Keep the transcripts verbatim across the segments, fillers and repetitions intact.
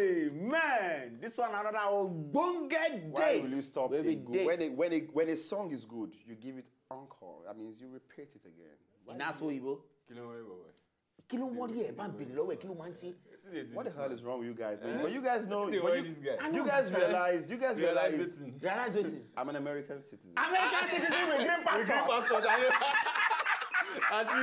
Amen. This one another ogbonge day. Why will you stop Wey a be good day. When a when a when a song is good, you give it encore. That means you repeat it again. And that's Oyibo. Kí ló ń wọ́n bọ̀bọ̀? Kí ló ń wọ́n rí ẹ̀ bá ń bèrè lọ́wọ́ ẹ̀ kí ló máa ń ṣe? What the hell is wrong with you guys? But you guys know. They But worry you, this guy. you guys realize. You guys Realize realize. this thing. Realize wetin? I'm an American citizen. American citizen with green Green passport. passport. Auntie,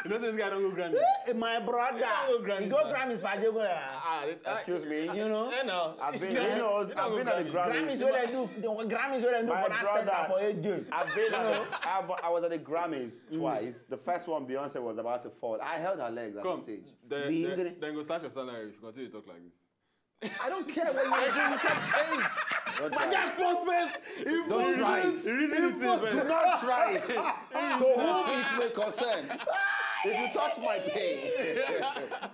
you know say this guy don go Grammy. Eh, my brother, Yeah, go Grammys you go now. Grammys for Ajegun. Ah, it- ah, Excuse me. You know? Eh, now. I've been. He knows. I've been at the Grammys Grammys. Wey dem do, the Grammys wey dem do My for that brother, center for A J. I've been at the, I've, I was at the Grammys twice. The first one, Beyonce was about to fall. I held her legs at the Come, stage. then, We then, gonna- then go slash your salary if you continue to talk like this. I don't care what you do. You can't change. Don't My try. guy post face. If Don't try it. Reason it is Do not try it. To whom it may concern. If you touch my pay.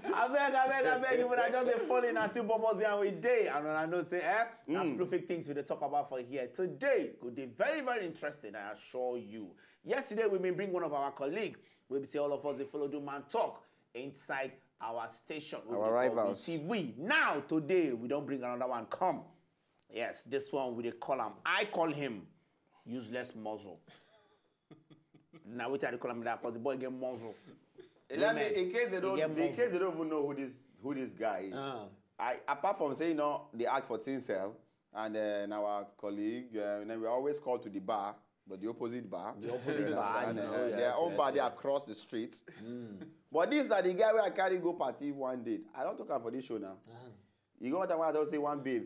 Abeg, abeg, abeg, if una just dey fall in and see bubbles here we dey, and una know say, eh, na specific things we dey talk about for here today go dey very, very interesting, I assure you. Yesterday we been bring one of our colleague. We be say all of us dey follow do man talk inside our station. We Our dey call rivals. B T V. Now today we don bring another one come. Yes, this one we dey call am. I call him useless muzzle. Na wetin I dey call am be that, 'cause the boy get muzzle. Let me, Women, in case they you don't, get in muzzle. case they don't even know who this who this guy is. Ah. I, apart from saying no, they act for Tinsel and uh, and our colleague, uh, and then we always call to the bar, but the opposite bar. The opposite bar, And, you uh, know, their yes, own yes, bar, they yes. Across the street. But this na the guy wey I carry go party one day. I don talk am for this show now. You go one time when I don say one babe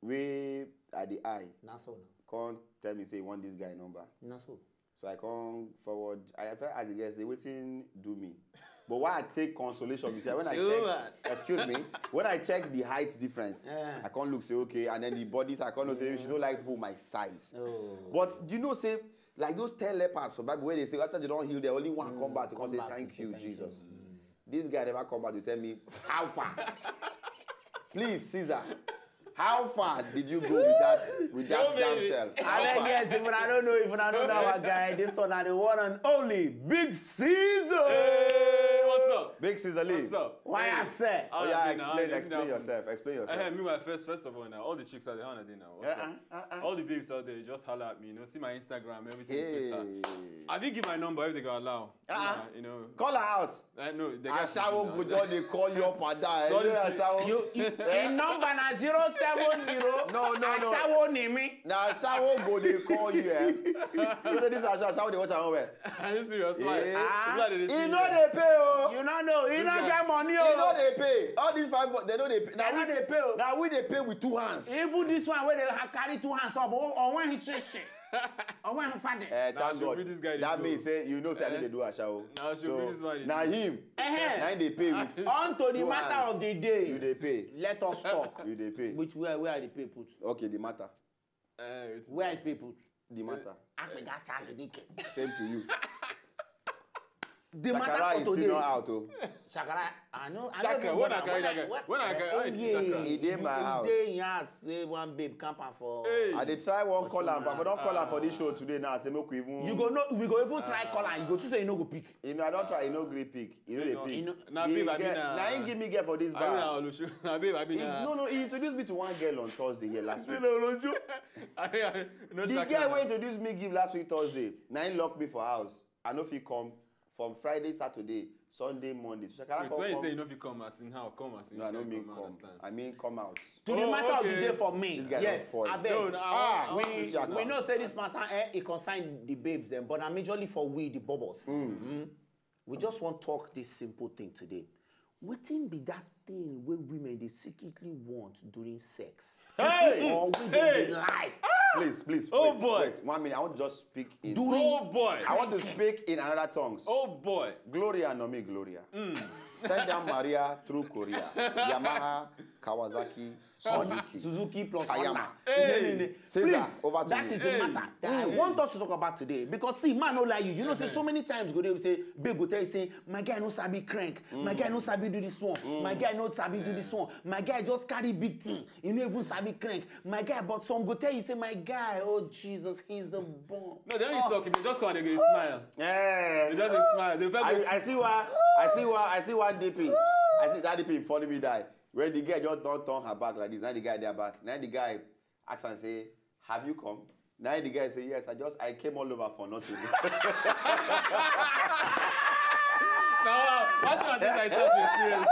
wey I dey eye Na so now. come tell me say he want this guy number. Na so. So I come forward. I first ask the girl say wetin do me. But why I take consolation be say when I Show check, man. Excuse me, when I check the height difference, Yeah. I can't look say okay, and then the bodies I can't look say she don't like people my size. Oh. But you know say like those ten lepers for Bible where they say after they don't heal, they only one come back to come Come say back to thank say you, thank you. Jesus. This guy never come back to tell me how far. Please, Caesar, how far did you go with that with that Show me. damsel? How Abeg, far? Yes, if una don't know, if una don't know our guy, this one na the one and only Big Caesar. Hey, what's up? Big Caesar Lee. What's up? Why I say? Oh How yeah, you doing? How explain, you doing? explain yourself. Explain yourself. Eh, meanwhile, first, first of all, now all the chicks out there, how are they now? What's Uh, up? uh, uh, uh. All the babes out there, just holler at me. You know, see my Instagram, everything, Hey. Twitter. Have you give my number if they go allow? Uh-uh. Uh, you know, Call her out. I know. They Ashawo go just dey call you up and down. So You know this- Ashawo. You, you, him number na zero seven zero. No, no, no. Ashawo ni mi. Na Ashawo go dey call you. Eh? You know this Ashawo, Ashawo dey watch am well. Are you serious? Why? Eh. People are dey He see no you. dey pay o. You no know. He This no guy- get money He no o. dey pay. All these fine boys, they no dey pay. They no dey pay o. Now we dey pay with two hands. Even this one wey dey ha- carry two hands up, oh, oh, when he shishi, oh, when he fade. Eh, Nah, thank she God. free this guy dey That do. means say you know say I no Eh? dey do Ashawo. Nah, she So, free this man dey na do. him. Eh. Na him dey pay with. On to the two matter hands. of the day. You dey pay. Let us talk. You dey pay. Which where where I dey pay put? Okay, the matter. Eh, it's Where I pay put? The matter. Akpega charge the cake. Same to you. The matter Shakara for is still today. Not out o. Shakara, I know. I Shakra, know when I but carry when that I- guy, when I carry, oh, when I yeah. Shakra. He dey my He house. dey in house. Say one babe camp am for. Hey. I dey try wan call am, but I don call am for this Ah. show today now. Say make we even. You go know. We go even try call am. You go see say you no go pick. You know, I don try. You no gree pick. You no dey No, pick. you know- Na The babe, I girl- mean, uh, na him give me girl for this I mean, bar. uh, Olusho. Na babe, I mean, He, uh, no, no. He introduced me to one girl on Thursday here last week. I mean, uh, no The Shakra girl now. Wey introduce me give last week Thursday, na him lock me for house. I no fit come from Friday, Saturday, Sunday, Monday. So Shakara Wait, come when you come. Say you no fit come, as in how? Come as in No, I which no kind mean come? I come. Understand. I mean come out. To the Oh, matter of the okay. day for me. This guy Yes, don spoil. abeg. No, no, I Ah, want, I want we- to Shakra. We know say this matter eh, it concern the babes dem, but na majorly for we the bubbles. We just wan talk this simple thing today. Wetin be that thing wey women dey secretly want during sex? Hey! Or wey dem Hey! dey like? Please, please, please. Oh, boy. Wait, one minute. I want to just speak in. During Oh boy. I want to speak in another tongues. Oh boy. Gloria, no me Gloria. Send down Maria through Korea. Yamaha, Kawasaki, Suzuki. Suzuki plus Kayama. Honda. Hey! No, no, no. Caesar, Please, over to that you. is the Hey! Matter that I want us to talk about today, because see, man no lie you. You know say so many times go dey say babe go tell you say my guy no sabi crank, my guy no sabi do this one, my guy no sabi do this one, my guy just carry big thing, he no even sabi crank, my guy. But some go tell you say my guy, oh Jesus, he's the bomb. No, they don't talk. They just come and they go smile. Eh. They just dey smile. They feel I, good. I see why. I see why. I see why D P. I see that D P follow me die. When the girl just don't turn her back like this, now the guy there back. Now the guy asks and say, "Have you come?" Now the guy say, "Yes, I just I came all over for nothing." Now, what about this I tell experience?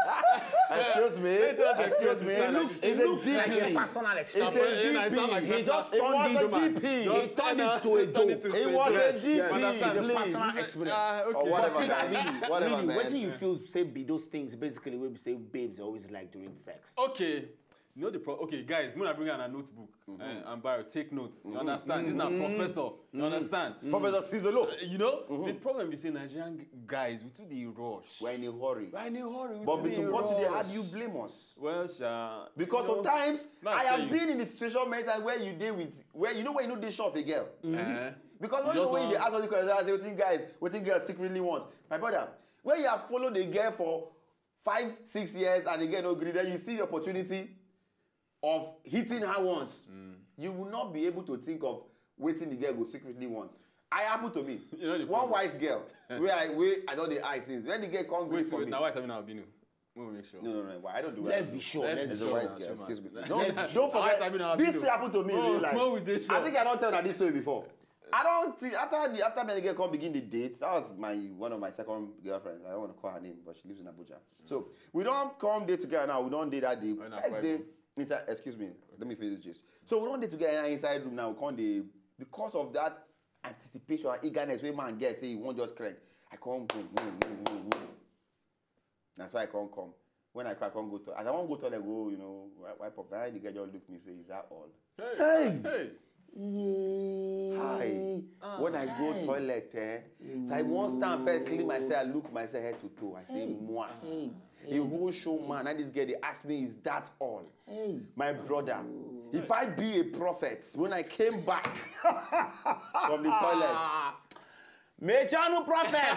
Excuse me. Let us Excuse me. explain this. It's a D P. Personal It's experience. a Yeah, it's not like D P. He just It turned was it. a D P. Just He turned uh, it to a turn joke. It to It a was joke. a D P, Understand? please. Personal experience. Ah, okay. Or whatever, But see, man. really, Whatever, really, man. What do you feel? Say be those things basically. We say babes are always like during sex. Okay. You know the pro- okay, guys, when I bring out a notebook eh, and Barry, take notes. You understand? This is not professor. You understand? Professor Sizolo. You know, the problem is in Nigerian g- guys, we too dey rush. We're in a hurry. We're in a hurry. We But too dey to God today, how rush. Do you blame us? Well, sha. Because you know, sometimes ma I say have you. Been in a situation many times where you deal with where you know when you know they show of a girl. Eh? Because when You you just when you dey want- Ask all the questions, I say wetin guys wetin girls secretly want. My brother, when you have followed a girl for five six years and the girl no gree, then you see the opportunity of hitting her once. You will not be able to think of wetin the girl go secretly want. I happen to me. You know the One problem. White girl where I where I don dey eye since. When the girl come gree Wait, for wait, me. Now, why tell me now, Binu? What will make sure? No, no, no. I don't do Let's that. Be sure. Let's Let's It's be a sure. white sure, girl. sure, Excuse me. man. Don't, Let's- don't White, forget. I mean, I'll This be thing happened to me in Oh, real life. no, we dey sure. I think I don't tell that this story before. I don't think after the after many girl come begin the date. That was my one of my second girlfriends. I don't want to call her name, but she lives in Abuja. So we don't come date together now. We don't date that day. When I First call day you. Inside. Excuse me. Let me finish this. So we don't date together inside room now. We come dey because of that anticipation and eagerness wey man get say he wan just crank. I come boom boom boom boom boom. Na so I come come. When I come, I come go to as I wan go toilet go you know wi- wipe up. Na the girl just look me say, "Is that all?" Hey. Hey. Hi. When I go toilet, eh, so I wan stand first, clean myself, look myself head to toe. I say, "Mwah." A whole show man, and this girl dey ask me, "Is that all?" My brother, if I be a prophet, when I came back from the toilet, Mechanu prophet.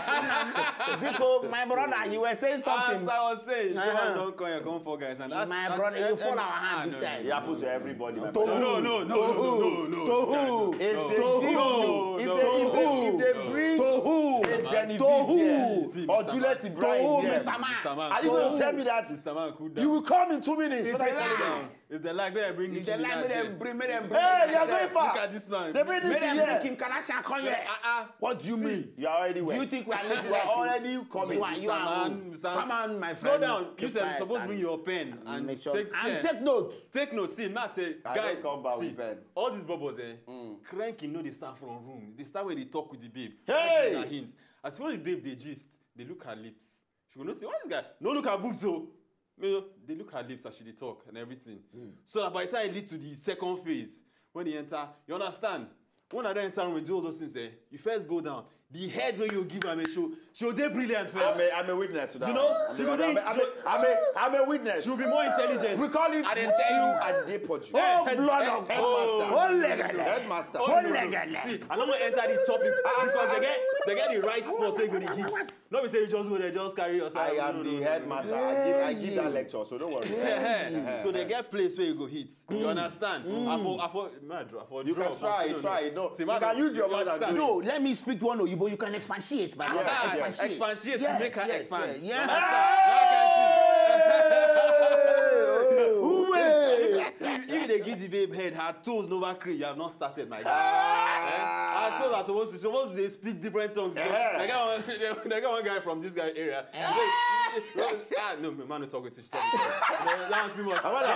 Because my brother, you were saying As something. I was saying, Uh-huh. Johan don't come here, come for guys, and as, My as- brother, you and- fall and- our hand ah, big no, time. it happens to everybody. My To brother. No, who? no, no, no, no, no, no, no, To this guy, who? no. If No, they no, give no, you, if no, they, no, if they, if they no. bring To who? a Genevieve To who? here, See, or Mister Juliet Man. Ibrahim To who, here, Mister Man? Mister Man, cool Are you going to down. Tell me that Mister Man, cool down. You will come in two minutes. What are you If telling they me? lie. If they like, better bring If Kim they like, Minaj make here. them bring, make them bring. Hey, you're themselves. going far. Look at this man. They bring this Make to them here. bring Kim Kardashian come here. Ah, ah. What do you mean? You are already Do wet. You think we are little? You are already coming. You are, you Mister are Man, rude. Mister Man. Come on, my Slow friend. Down. You Keep sef quiet suppose and Bring your pen and make sure take and pen. Take note. Take note. See, Matt, eh, I guy, don't come back see, with pen. All these bubbles, eh, cranking no dey start from room. They start when they talk with the babe. Hey! Na hint. As when the babe dey gist, they look her lips. She go know say, "What this guy?" No look her boobs, oh. No, no, they look her lips as she dey talk and everything. So that by the time it lead to the second phase, when he enter, you understand? When I don't enter room, we do all those things, eh? You first go down. The head where you give her, make sure she'll dey brilliant first. I'm a, I'm a witness to that. You know, I'm she a, go I'm a, dey I'm a, I'm a, I'm a witness. She'll be more intelligent. We call it I dey Mutiu tell you. Adepoju. Oh, Head- blood head- of Headmaster. Oh, legele. Headmaster. Oh, legele. See, I don't want to enter the topic because they get they get the right spot where you go dey hit. No, we say you just go there, just carry yourself. I No, am no, the no, no, no. Headmaster. I give, I give that lecture, so don't worry. Yeah. So they get place where you go hit. You understand? I for, I for, mad, I for You can drop, try, you know, try, no. no. See, You man, can use your you mouth and understand? do No, let me speak to one Oyibo. You can expatiate, my brother. Ah, Expatiate. expatiate to Yes, make her yes, expand. yes. You Yes. understand? Hey! If, if they give the babe head, her toes never creep. You have not started, my guy. Ah. Eh? Her toes are supposed to supposed to they speak different tongues. Bro. Eh. They got one, they, they got one guy from this guy area. Ah no, man, no talk with his tongue. That one too much. Brother,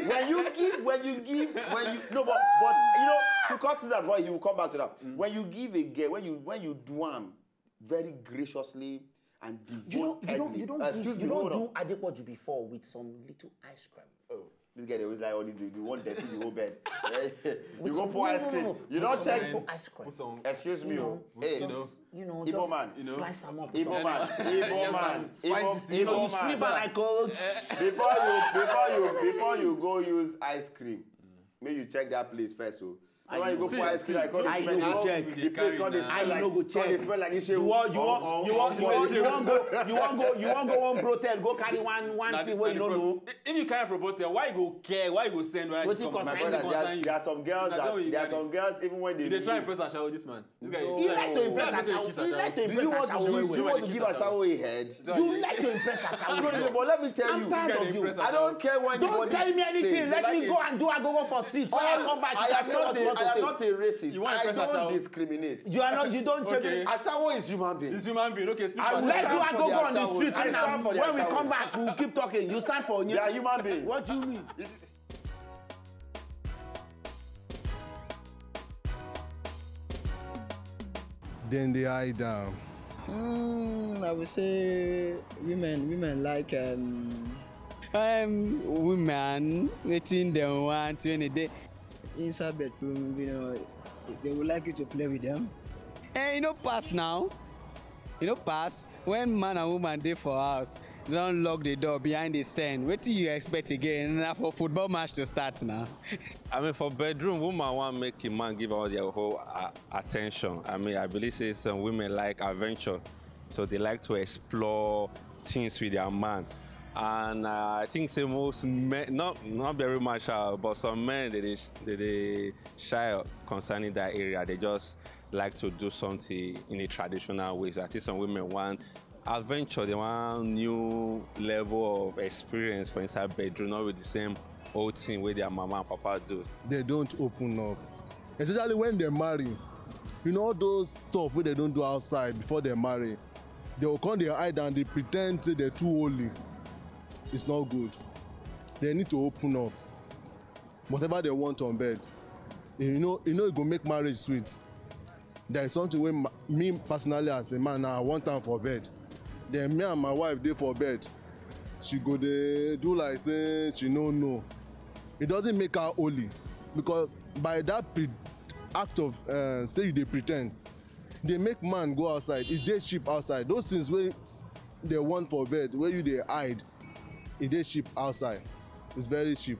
when you give, when you give, when you no, but but you know, to cut this advice, you will come back to that. When you give a girl, when you when you do am very graciously and You don't, you don't, devotedly. you don't, Uh, do, excuse you me, don't hold on. Do Adepoju before with some little ice cream. Oh. This guy they always like all this. They, they want dirty the whole bed. Eh? You With go some- pour no, ice no, cream. no, no. You don't Some check. Little ice cream. Put some. Excuse me, You oh. Know, Hey, just, you know, Igbo just man. You know. Slice them up. Igbo man, Igbo Yes, man, man. Spice Igbo, it, you know, Igbo You sleep man. and I go. Before you, before you, before you go use ice cream, make you check that place first. So Why you go See, for ice see, like all I this no smell? go check. The place called the I smell like no go called the check. smell like this. You wan you wan you wan you wan you wan go you wan go you wan go one brothel go carry one one Na thing the- wey you na no the know. Pro- if you carry for brothel, why you go care? Why you go send? Why you Wetin come? My concern brother, you? there are, there are some girls That's how that you there are carry. some girls even when they You dey try know- impress ashawo, this man. This guy. He like to impress ashawo. He like to Do you impress want to do you ashawo. want to give ashawo a head? You like to impress No, no, ashawo. but let me tell I'm you. tired Guy of dey you. impress I don't care when Don't anybody tell me anything. says. Let me go and do agogo for street. When I come back, I you am can say not what a, you I want am to not say. a racist. You want I impress don't ashawo? Discriminate. You are not. You don't Okay. check. Ashawo is human being. This human being, okay, speak I for will Let's do stand for the agogo on the ashawo. street I stand now. for the When we ashawo. come back, we will keep talking. You stand for They are human beings. What do you mean? Then they hide down. Mm, I would say women women like um, Um, women, wetin dem want when e dey inside bedroom, you know, they would like you to play with them. Eh, e no pass now. E no pass when man and woman dey for house, dem don lock the door behind the scene. Wetin you expect again? Na for football match to start now. I mean, for bedroom, woman want make a man give all their whole uh, attention. I mean, I believe say some women like adventure, so they like to explore things with their man. And uh, I think say most men, not not very much, uh, but some men they they, they, they shy concerning that area. They just like to do something in a traditional way. So I think some women want adventure. They want new level of experience for inside bedroom, not with the same old thing where their mama and papa do. They don't open up, especially when they marry. You know, all those stuff where they don't do outside before they marry, they will come, they hide and they pretend say they're too holy. It's not good. They need to open up. Whatever they want on bed, you know, you know, it go make marriage sweet. There is something when ma- me personally as a man now, I want time for bed. Then me and my wife dey for bed. She go dey do like say she no know. It doesn't make her holy, because by that pre- act of uh, say you dey pretend, they make man go outside. It's just cheap outside. Those things where they want for bed, where you they hide, it is cheap outside. It's very cheap.